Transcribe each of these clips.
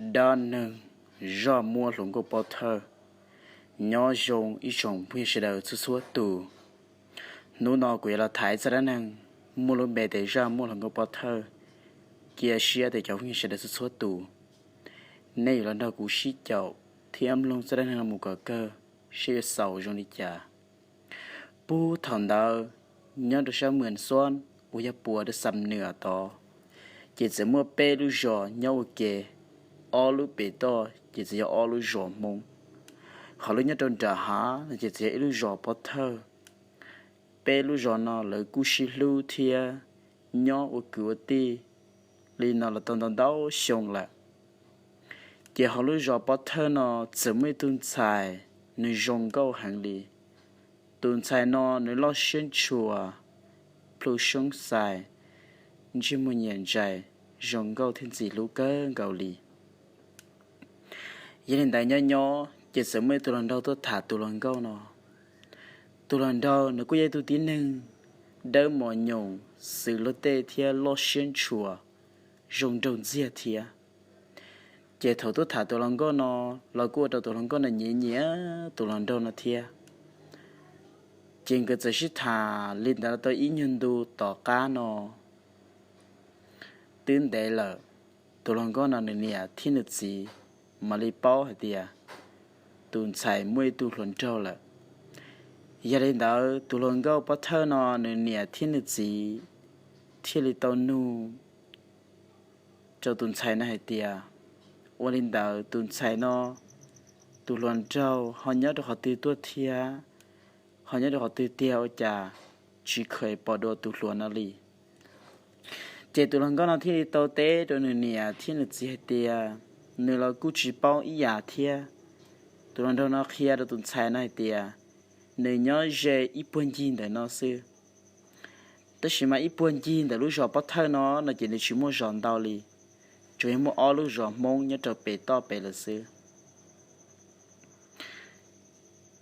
Dab neeg zaj muaj hluas nkauj pov thawj. Nyob zoo ib tsoom phooj ywg sawv daws txhua txhua tus. Hnub no kuv yuav los tham txog dab neeg muaj lub npe tias zaj muaj hluas nkauj pov thawj. Cia siab tias cov phooj ywg sawv daws txhua txhua tus, nej yuav los nrog kuv sib caum thiab mloog txoj dab neeg no mus kom kawg, seb yuav xaus zoo li cas. Puag thaum ntawd, nyob rau sab Mws Xob uas yog puas rau Xam Nws tod, ces txawm muaj peb lub zos nyob ua ke. Ob lub pem toj ces txawm yog ob lub zos Hmoob, hos lub nyob rau nram hav no ces txawm yog ib lub zos pov thawj. Peb lub zos no lawv kuj sib hlub thiab nyob ua kwv ua tij li no los tau ntau ntau xyoo lawm. Ces hauv lub zos pov thawj no txawm muaj ib tug ntxhais, nws zoo nkauj heev li. Tus ntxhais no nws loj siab ntshua, plhu soob xais, ntsej muag nyiam ntsais, zoo nkauj thiab ntxim hlub kawg nkaus li. Yog li ntawd nyob nyob ces txawm muaj ib tug hluas nraug tuaj tham tus hluas nkauj no. Tus hluas nraug nws kuj yog ib tug tib neeg dawb mos nyoos, xws luag tej thiab loj siab ntshua, zoo nraug ntxiag thiab. Ces thaum tuaj tham tus hluas nkauj no los kuj ua rau tus hluas nkauj no nyiam nyiam tus hluas nraug no thiab. Ces nkawd txawm sib tham li ntawd tau ib nyuag ntu tom qab no twb ntev lawm, tus hluas nkauj no nws niam thiab nws txiv mam li paub hais tias tus ntxhais muaj ib tug hluas nraug lawm. Yog li ntawd tus hluas nkauj pov thawj no nws niam thiab nws txiv thiaj li tau nug rau tus ntxhais no hais tias, ua li ntawd tus ntxhais no tus hluas nraug ho nyob rau qhov twg tuaj thiab, ho nyob rau qhov twg tiag ua cas tsis kheev pom dua tus hluas no li? Ces tus hluas nkauj no thiaj li tau teb rau nws niam thiab nws txiv hais tias nws los kuj tsis paub ib yam thiab. Tus hluas nraug no qhia rau tus ntxhais no hais tias nws nyob ze ib puag ncig ntawm no xwb. Tab sis mas ib puag ncig ntawm lub zos pov thawj no no ces nws tsis muaj zos ntau li, tsuas yog muaj ob lub zos Hmoob nyob rau pem toj pem lawm xwb.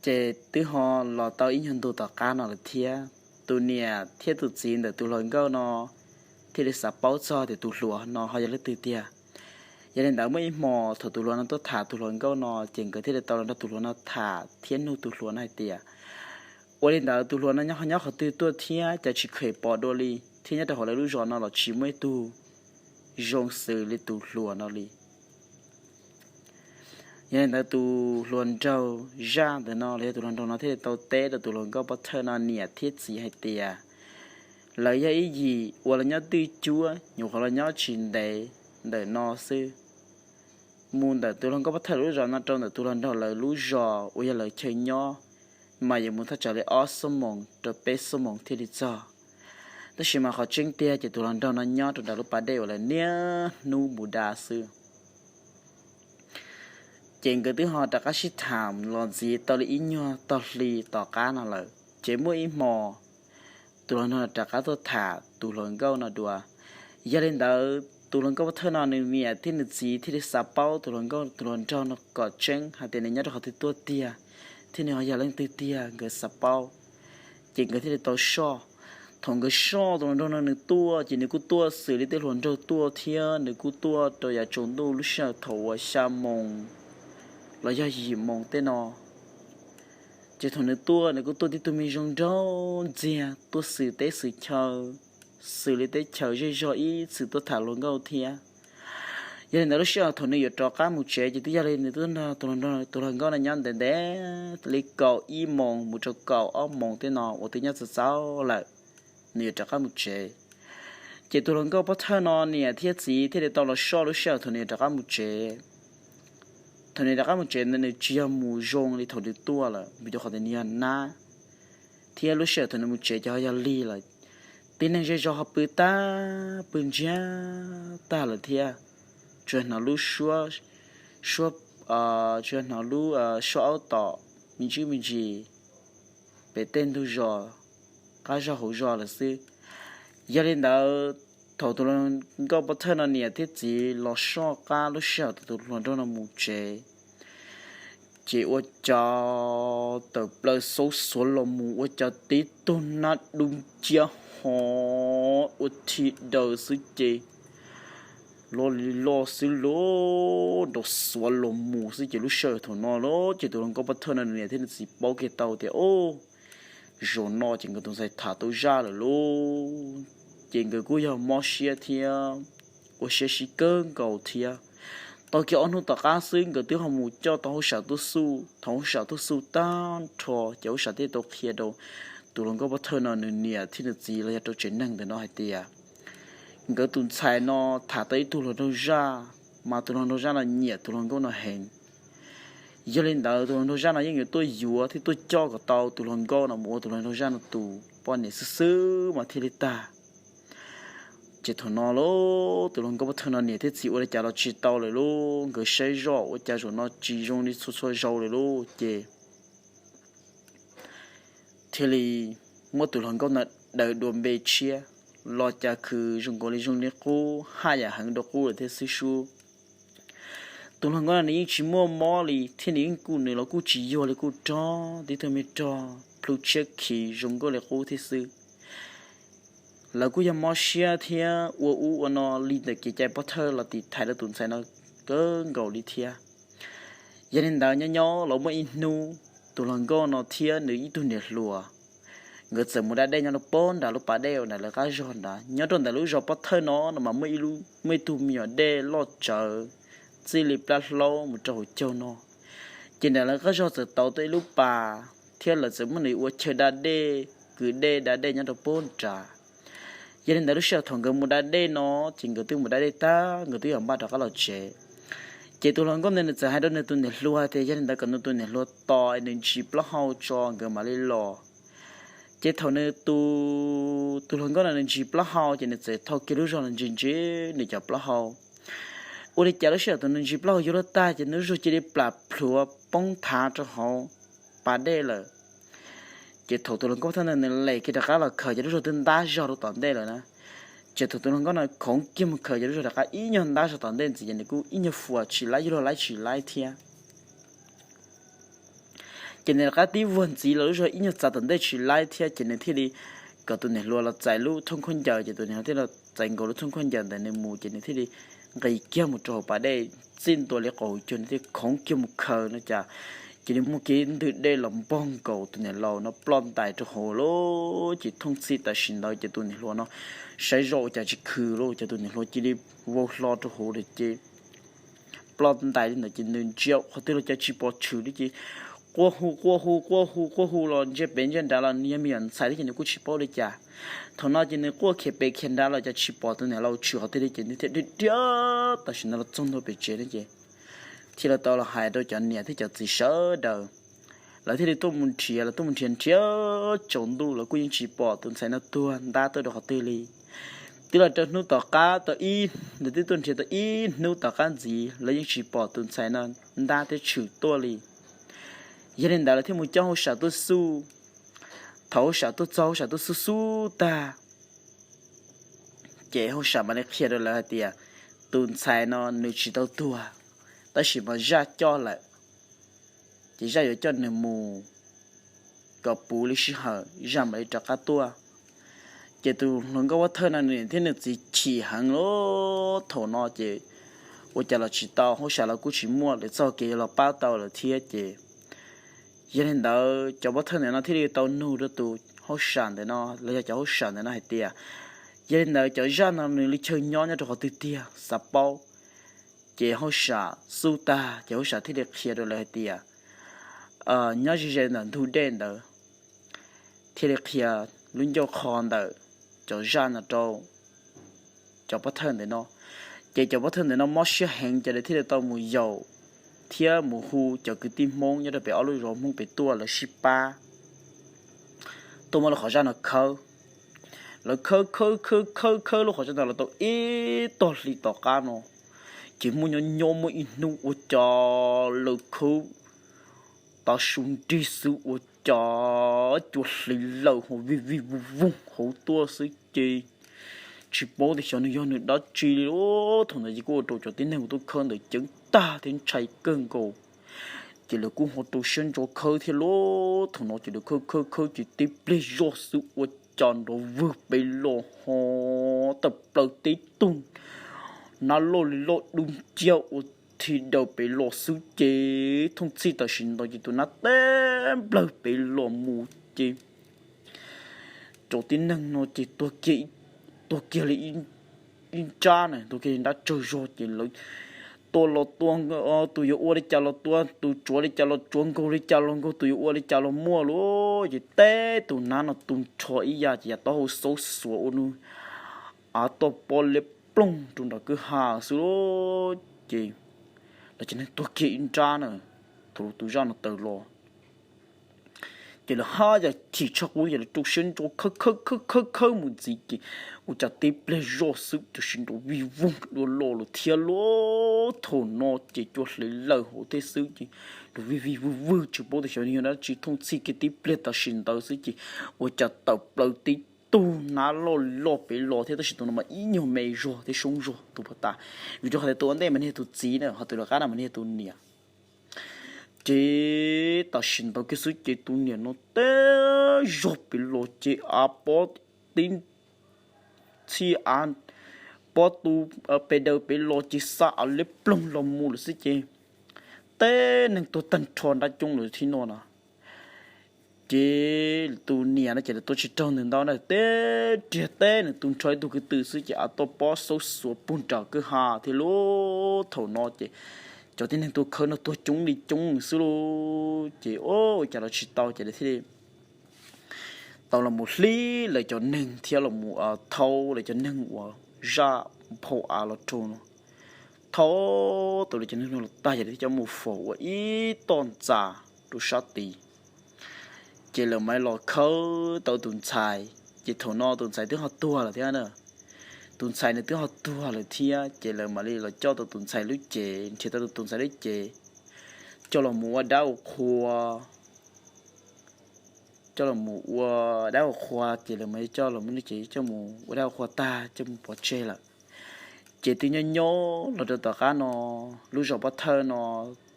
Ces twb ho los tau ib nyuag ntu tom qab no lawm thiab, tus niam thiab tus txiv ntawm tus hluas nkauj no thiaj li xav paub txog tias tus hluas no ho yog leej twg tiag. Yog li ntawd muaj ib hmo thaum tus hluas no tuaj tham tus hluas nkauj no ces nkawd thiaj li tau los nrog tus hluas no tham thiab nug tus hluas no hais tias, ua li ntawd tus hluas no nyob ho nyob qhov twg tuaj thiab cas tsis kheev pom dua li, thiab nyob rau hauv lawv lub zos no los tsis muaj ib tug zoo xws li tus hluas no li. Yog li ntawd tus hluas nraug zaj ntawm no los yog tus hluas nraug no thiaj li tau teb rau tus hluas nkauj pov thawj no niam thiab txiv hais tias, lawv yog ib yim uas los nyob twj cuab, nyuam qhuav los nyob tsis ntev ntawm no xwb. Mus ntawm tus hluas nkauj pov thawj lub zos no rau ntawm tus hluas nraug lawv lub zos uas yog lawv chaw nyob, mas yuav mus thaj tsam li ob xuab moos rau peb xuab moos thiaj li txog. Tab sis mas qhov tseeb tiag ces tus hluas nraug no nyob rau nram lub pas dej uas lawv niaj hnub mus da xwb. Ces nkawd twb ho rov qab sib tham los ntxiv tau li ib nyuag tog hli tom qab no lawm, ces muaj ib hmo tus hluas nraug rov qab tuaj tham tus hluas nkauj no dua. Yog li ntawd tus hluas nkauj pov thawj no nws niam thiab nws txiv thiaj li xav paub tus hluas nkauj tus hluas nraug no kom tseeb hais tias nws nyob rau qhov twg tuaj tiag, thiab nws ho yog leej twg tiag nkawd xav paub. Ces nkawd thiaj li tau soj. Thaum nkawd soj tus hluas nraug no nws tuaj ces nws kuj tuaj xws li tej hluas nraug tuaj thiab nws kuj tuaj rau yav tsaus ntuj lub sij hawm thaum uas xya moos los yog yim moos tej no. Ces thaum nws tuaj nws kuj tuaj tib tug me zoo nraug ntxiag tuaj xws teb xws chaw, xws li teb chaws zej zog ib txwm tuaj tham hluas nkauj thiab. Yog li ntawd lub sij hawm thaum nws yuav rov qab mus tsev ces twb yog li nws twb nrog tus hluas nkauj no nyob ntev ntev li kaum ib moos mus rau kaum ob moos tej no uas twb nyob txaus txaus lawm, nws yuav rov qab mus tsev. Ces tus hluas nkauj pov thawj no niam thiab txiv thiaj li tau los soj lub sij hawm thaum nws yuav rov qab mus tsev. Thaum nws rov qab mus tsev ntawd nws tsis yog mus zoo li thaum nws tuaj lawm, vim rau qhov tias nws yog nab, thiab lub sij hawm thaum nws mus tsev ces ho yog lig lawm. Tib neeg zej zog ho pw tag pw ntsiag tag lawm thiab, tsuas hnov lub suab, suab, tsuas hnov lub suab aub tom me ntsis me ntsis pem tej ntug zos qab zog hauv zos lawm xwb. Yog li ntawd, thaum tus hluas nkauj pov thawj no niam thiab txiv los soj qab lub sij hawm thaum tus hluas nraug no mus tsev, ces ua cas tawm plaws xauv xuav los mus ua cas tib tug nab dub nciab ho ua thi daws xwb ces loj li loj xwb lauj, nrov xuav los mus xwb. Ces lub sij hawm thaum no lauj, ces tus hluas nkauj pov thawj no nws niam thiab nws txiv paub kiag tau tias, o, zaum no ces nkawd tus ntxhais tham tau zaj lawm lauj. Ces nkawd kuj yog mob siab thiab ua siab sib kawg nkaus thiab. Tau kiag ob hnub tom qab xwb nkawd twb ho mus coj tau hauj sam tuaj xu. Thaum hauj sam tuaj xu tag nrho ces hauj sam thiaj tau qhia rau tus hluas nkauj pov thawj no nws niam thiab nws txiv los yog rau tsev neeg ntawm no hais tias nkawd tus ntxhais no tham tau ib tug hluas nraug zaj, mas tus hluas nraug zaj no nyiam tus hluas nkauj no heev. Yog li ntawd tus hluas nraug zaj no yeej yuav tuaj yuav thiab tuaj coj kom tau tus hluas nkauj no mus ua tus hluas nraug zaj no tus poj niam xwb xwb mas thiaj li tag. Ces thaum no lauj, tus hluas nkauj pov thawj no niam thiab txiv ua li cas los tsis tau lawm lauj, nkawd saib zoj ua cas zaum no tsis zoo li txhua txhua zaus lawm lauj. Ces thiaj li muab tus hluas nkauj no daws dua npe tshiab, los cas khwv zoo nkaus li zoo li qub, haj yam heev dua qub lawm thiab xwb sub. Tus hluas nkauj no nws yeej tsis muaj mob li thiab nws yeej kuj, nws los kuj tsis yuag li, kuj rog tib tug me rog plhu tshiab khiv zoo nkauj li qub thiab xwb. Lawv kuj yog mob siab thiab ua ub ua no li ntawm kev cai pov thawj los tiv thaiv rau tus ntxhais no kawg nkaus li thiab. Yog li ntawd nyob nyob los muaj ib hnub tus hluas nkauj no thiab nws ib tug niam hluas, nkawd txawm mus da dej nyob rau pem nram lub pas dej uas nram lawv qab zog nrad. Nyob rau ntawm lub zos pov thawj no no mas muaj ib lub, muaj ib tug me nyuam dej loj tsawv txij li plab hlaub mus rau hauv caug no. Ces nram lawv qab zog txawm tau tau ib lub pas thiab lawv txawm muab nws ua chaw da dej, kwv dej da dej nyob rau pem nrad. Yog li ntawd lub sij hawm thaum nkawd mus da dej no, ces nkawd twb mus da dej tag nkawd twb yuav npaj rov qab los tsev. Ces tus hluas nkauj ntawd nws txawm hais rau nws tus niam hluas tias yog li ntawd kom nws tus niam hluas tos nws ntsis plaub hau tso nkawd mam li los. Ces thaum nws tus, tus hluas nkauj no nws ntsis plaub hau ces nws txawm thau kiag lub zog los ntsis ntsis nws cov plaub hau. Ua li cas lub sij hawm thaum nws ntsis plaub hau yuav luag tag ces nws lub zog cia li plam plhuav poob thav rau hauv pas dej lawm. Ces thaum tus hluas nkauj pov thawj ntawd nws lem kiag rov qab los khaws ces lub zog twb ntab zog rau tom ntej lawm na. Ces thaum tus hluas nkauj no khoov kiag mus khaws ces lub zog rov qab ib nyuag ntab zog tom ntej ntxiv ces nws kuj ib nyuag fuam tsis laib, yuav luag laib tsis laib thiab. Ces nws rov qab tib vuag ntxiv los lub zog ib nyuag txav tom ntej tsis laib thiab ces nws thiaj li kom tus niam hluas los txais lub thooj khaub ncaws, ces tus niam hluas thiaj los txais nkaus lub thooj khaub ncaws ntawm nws mus ces nws thiaj li nqis kiag mus rau hauv pas dej txij ntua li qaum hauv caug, nws thiaj khoov kiag mus khaws no cas cia li muaj kiag ntwg dej los npog nkaus tus niam laus no ploj ntais rau hauv lawm. Ces thooj txhij tam sim ntawd ces tus niam hluas no saib zoj ua cas tsis khwv lawm ces tus niam hluas cia li vau hlo rau hauv lawm ces ploj ntais li ntawd ces nws ntsia qhov twg los cas tsis pom tshwm li ces quaj hu quaj hu quaj hu quaj hu los ntsia pem ntsia nrad los nws yog me nyuam ntxhais thiab ces nws kuj tsis paub li cas. Thaum no ces nws quaj khiav pem khiav nrad los cas tsis pom tus niam laus tshwm qhov twg li ces nws thiaj dhia dhia tam sim ntawd los txog ntua pem tsev no ces thiaj li tau los hais rau cov niam thiab cov txiv sawv daws. Lawv thiaj li tuaj mus nrhiav, lawv tuaj mus nrhiav nrhiav tsaus ntuj lawv kuj yeej tsis pom tus ntxhais no tuag ntab tuaj rau qhov twg li. Twb los rau hnub tom qab tau ib, lawv twb tuaj nrhiav tau ib hnub tom qab ntxiv lawv yeej tsis pom tus ntxhais no ntab thiab tshwm tuaj li. Yog li ntawd lawv thiaj mus coj hauj sam tuaj xub. Thaum hauj sam tuaj txog hauj sam tuaj xub xub tag ces hauj sam mam li qhia rau lawv hais tias tus ntxhais no nws tsis tau tuag, tab sis mas zaj coj lawm, ces zaj yuav coj nws mus kom puv lub sij hawm zaj mam li rov qab tuaj. Ces tus hluas nkauj pov thawj no nws niam thiab nws txiv chim heev lawm. Thaum no ces ua cas los tsis tau, hauj sam los kuj tsis muaj lawv txoj kev yuav los pab tau lawm thiab ces yog li ntawd cov pov thawj ntawm no thiaj li tau nug rau tus hauj sam ntawm no los yog cov hauj sam ntawm no hais tias yog li ntawd cov zaj no nws li chaw nyob nyob rau qhov twg tiag, xav paub. Ces hauj sam xub tag ces hauj sam thiaj li qhia rau lawv hais tias nyob ze ze ntawm ntug dej ntawd, thiaj li qhia lub ncauj qho ntawm cov zaj no rau cov pov thawj ntawm no. Ces cov pov thawj ntawm no mob siab heev ces lawv thiaj li tau mus yaum thiab mus hu cov kwv tij Hmoob nyob rau pem ob lub zos Hmoob pem tuaj lawv sib pab tuaj muab lub qhov zaj no khawb. Lawv khawb khawb khawb khawb khawb lub qhov zaj no los tau ib tog hli tom qab no, ces muaj nyob nyob muaj ib hnub ua cas lawv khawb tav su nrig xwb ua cas cua hliv lawm hauv vij vij voog voog hauv tuaj xwb ces tsis paub tias xyov nws yog nws dab tsi li. Thaum ntawd ces kuj ua rau cov tib neeg uas tuaj khawb ntawd ceeb tag thiab ntshai kawg nkaus. Ces lawv kuj ho rau siab ntso khawb thiab lauj. Thaum no ces lawv khawb khawb khawb ces tib pliag zoj xwb ua cas nrov vwg pem los ho tawm plaws tib tug nab loj li loj dub nciab ua thib daws pem los xwb ces thooj txhij tam sim ntawd ces tus nab teb nplawg pem los mus ces cov tib neeg no ces tuag kiag li ib nrab na, tuag kiag li nrab tsawg zog ces lawv tua los tua, tus yuav ua li cas los tua, tus tsuav li cas los tsuav, nkaug li cas los nkaug, tus yuav ua li cas los muaj lauj. Ces teb tus nab no tu nrho ib yam ces yav taub hau xaub xuav ua nws av toj pob liab ploog rau nram kwj ha xwb lauj. Ces lawv cov neeg tuag kiag ib nrab na, thaum lawv tus zaj no tawm los ces lawv haj yam chim tshaj qub ces lawv rau siab ntso khawb khawb khawb khawb mus ntxiv ces ua cas tib pliag zoj xwb cov sib nraus vij voog dua los lawm thiab lauj. Thaum no ces cua hle lawm hauv thiab xwb ces nraus vij vij vwg vwg tsis paub tias xyov yog dab tsi, thooj txhij kiag tib pliag tam sim ntawd xwb ces ua cas tawm plaws tib tug nab loj li loj pem los thiab, tab sis tus no mas ib nyuag me zog thiab soob zog tus pog tas, vim rau qhov tias tus ua ntej mas nws yog tus txiv na, ho tus lawv qab no mas nws yog tus niam. Ces tam sim ntawd kiag xwb ces tus niam no teb zog pem los ces av pob tib txhij av pob tu pes daws pem los ces xa av liab ploog los mus lawm xwb ces teb neeg tuag tag nrho nrab coob lawm thiab no na. Ces tus niam no ces lawv tua tsis raug nws ntau na, teb riag teb nws tu nrho ib tug kwv tw xwb ces av toj pob xaub xuav puag nram kwj ha thiab lauj. Thaum no ces cov tib neeg tuag khawb no tuag coob li coob xwb lauj. Ces ua cas los tsis tau ces lawv thiaj li tau los mus hlib lawv cov neeg thiab los mus thauj lawv cov neeg uas zaj phau av los rau no. Thauj tau lawv cov neeg no los tag ces lawv thiaj coj mus faus ua ib toj ntxas rau sab tid. Ces lawv mam li los khawb tau tus ntxhais, ces thaum no tus ntxhais twb ho tuag lawm thiab na. Tus ntxhais nws twb ho tuag lawm thiab ces lawv mam li los coj tau tus ntxhais lub cev, nrhiav tau tus ntxhais lub cev, coj los mus ua dab ua qhua, coj los mus ua dab ua qhua ces lawv mam li coj los muab lub cev coj mus ua dab ua qhua tag coj mus pov tseg lawm. Ces twb nyob nyob los rau tom qab no, lub zos Pov Thawj no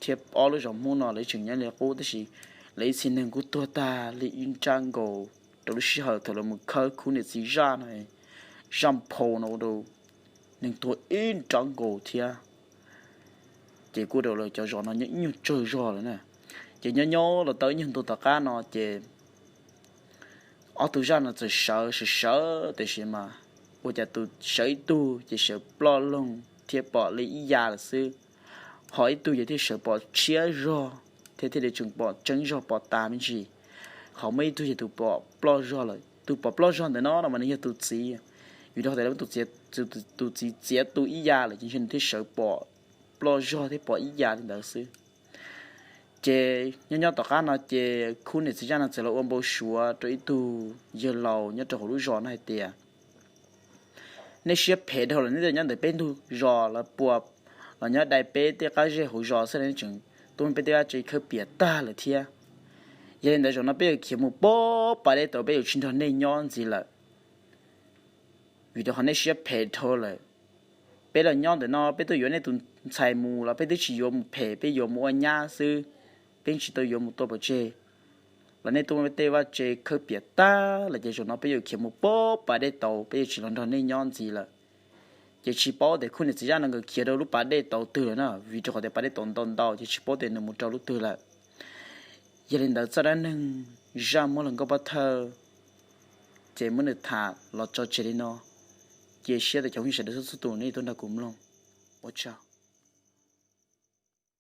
thiab ob lub zos Hmoob no lawv tseem nyob li qub tab sis lawv ib txhia neeg kuj tuag tag li ib nrab nkaus rau lub sij hawm thaum lawv mus khawb khub niam txiv zaj no, zaj phau no ua rau neeg tuag ib nrab nkaus thiab. Ces kuj ua rau lawv cov zos no nyob ib nyuag tsawg zog lawm na. Ces nyob nyob los tau ib nyuag ntu tom qab no ces ob tug zaj no txawm sawv sawv sawv tiam sis mas ua cas tus sawv ib tug ces sawv ploj loog thiab pom li ib yam lawm xwb, ho ib tug ces thiaj sawv pom tshiab zog thiab thiaj li tseem pom tseeb zog pom tas me ntsis. Ho muaj ib tug ces tus pom ploj zog lawm, tus pom ploj zog ntawm no no mas nws yog tus txiv, vim rau qhov tias tus txiv txiav tu ib yam lawm ces ntshe nws thiaj sawv pom ploj zog thiab pom ib yam li ntawd xwb. Ces nyob nyob tom qab no ces khub niam txiv zaj no txawm los ua npau suav rau ib tug yawg laus nyob rau hauv lub zos no hais tias, nej siab phem dhau lawm, nej nyob ntawm peb ntug zos los puas los nyob dai peb tej qab zej hauv zos xwb los nej tseem tuaj muab peb tej vaj tse khawb piam tag lawm thiab. Yog li ntawd zaum no peb yuav khiav mus pab pas dej tau, peb yuav tsis nrog nej nyob ntxiv lawm, vim rau qhov nej siab phem dhau lawm. Peb los nyob ntawm no peb tuaj yuav nej tus ntxhais mus los peb twb tsis yuav mus phem, peb yuav mus ua nyab xwb, peb tsis tau yuav mus tua pov tseg. Los nej tuaj muab peb tej vaj tse khawb piam tag lawm ces zaum no peb yuav khiav mus pab pas dej tau, peb yuav tsis los nrog nej nyob ntxiv lawm. Ces tsis paub tias khub niam txiv zaj no nkawd khiav rau lub pas dej tau twg lawm na, vim rau qhov tias pas dej tau ntau ntau ces tsis paub tias nws mus rau lub twg lawm. Yog li ntawd txoj dab neeg zaj muab hluas nkauj Pov Thawj ces muab nws tham los tso tseg li no. Cia siab tias cov phooj ywg sawv daws txhua txhua tus nej tuaj nrog kuv mloog. Ua tsaug.